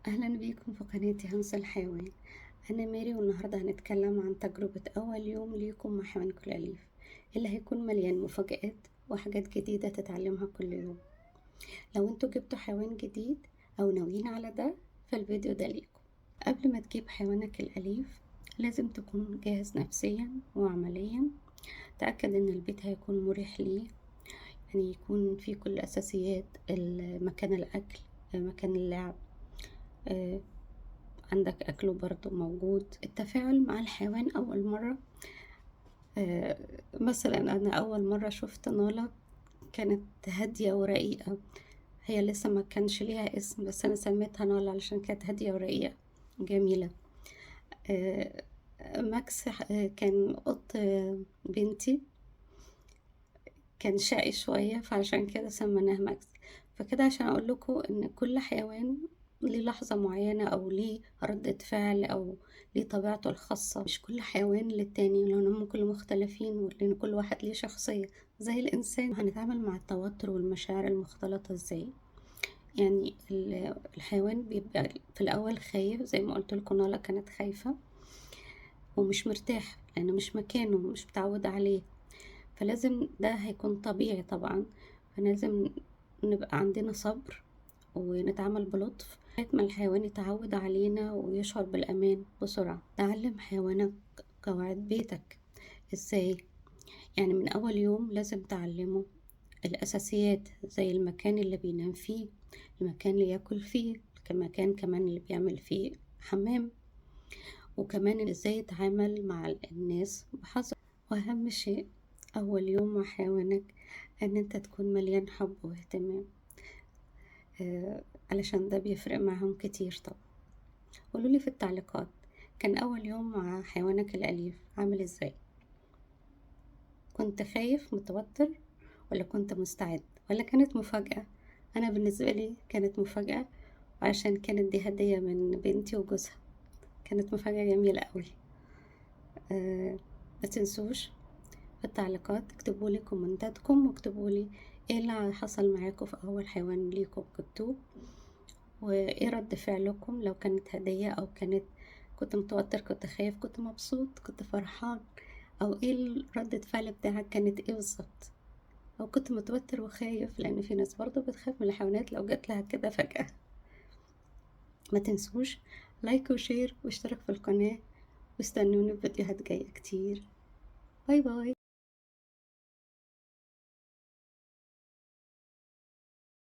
أهلا بيكم في قناتي همس الحيوان. أنا ماري، والنهاردة هنتكلم عن تجربة أول يوم ليكم مع حيوانكم الأليف اللي هيكون مليان مفاجآت وحاجات جديدة تتعلمها كل يوم. لو انتوا جبتوا حيوان جديد أو ناويين على ده فالفيديو ده ليكم. قبل ما تجيب حيوانك الأليف لازم تكون جاهز نفسيا وعمليا. تأكد إن البيت هيكون مريح ليه، يعني يكون فيه كل أساسيات، مكان الأكل، مكان اللعب، عندك أكله برضو موجود. التفاعل مع الحيوان أول مرة، مثلا أنا أول مرة شفت نولا كانت هادية ورقيقة، هي لسه ما كانش ليها اسم بس أنا سميتها نولا علشان كانت هادية ورقيقة جميلة. ماكس كان قط بنتي، كان شقي شوية فعشان كده سميناه ماكس. فكده عشان أقول لكم إن كل حيوان ليه لحظة معينة أو ليه ردة فعل أو ليه طبيعته الخاصة، مش كل حيوان للتاني لأن هم كلهم مختلفين ولأن كل واحد ليه شخصية زي الإنسان. هنتعامل مع التوتر والمشاعر المختلطة إزاي؟ يعني الحيوان بيبقى في الأول خايف، زي ما قلت لكم نالا كانت خايفة ومش مرتاح لأنه مش مكانه، مش متعود عليه، فلازم ده هيكون طبيعي طبعا. فلازم نبقى عندنا صبر ونتعامل بلطف لغاية ما الحيوان يتعود علينا ويشعر بالأمان بسرعة. تعلم حيوانك قواعد بيتك ازاي؟ يعني من أول يوم لازم تعلمه الأساسيات، زي المكان اللي بينام فيه، المكان اللي ياكل فيه، المكان كمان اللي بيعمل فيه حمام، وكمان ازاي يتعامل مع الناس بحذر. وأهم شيء أول يوم مع حيوانك أن أنت تكون مليان حب واهتمام، علشان ده بيفرق معهم كتير. طبعا قولولي في التعليقات كان أول يوم مع حيوانك الأليف عامل ازاي؟ كنت خايف متوتر ولا كنت مستعد ولا كانت مفاجأة؟ أنا بالنسبة لي كانت مفاجأة، وعشان كانت دي هدية من بنتي وجوزها، كانت مفاجأة جميلة قوي. ما تنسوش في التعليقات اكتبوا لي كومنتاتكم واكتبوا لي ايه اللي حصل معاكم في اول حيوان ليكم جبتوه، وايه رد فعلكم لو كانت هدية او كانت كنت متوتر، كنت خايف، كنت مبسوط، كنت فرحان، او ايه ردة فعل بتاعك كانت ايه بالظبط، او كنت متوتر وخايف، لان في ناس برضو بتخاف من الحيوانات لو جات لها كده فجأة. ما تنسوش like و share واشتراك في القناة، واستنوني في فيديوهات جاية كتير. bye bye.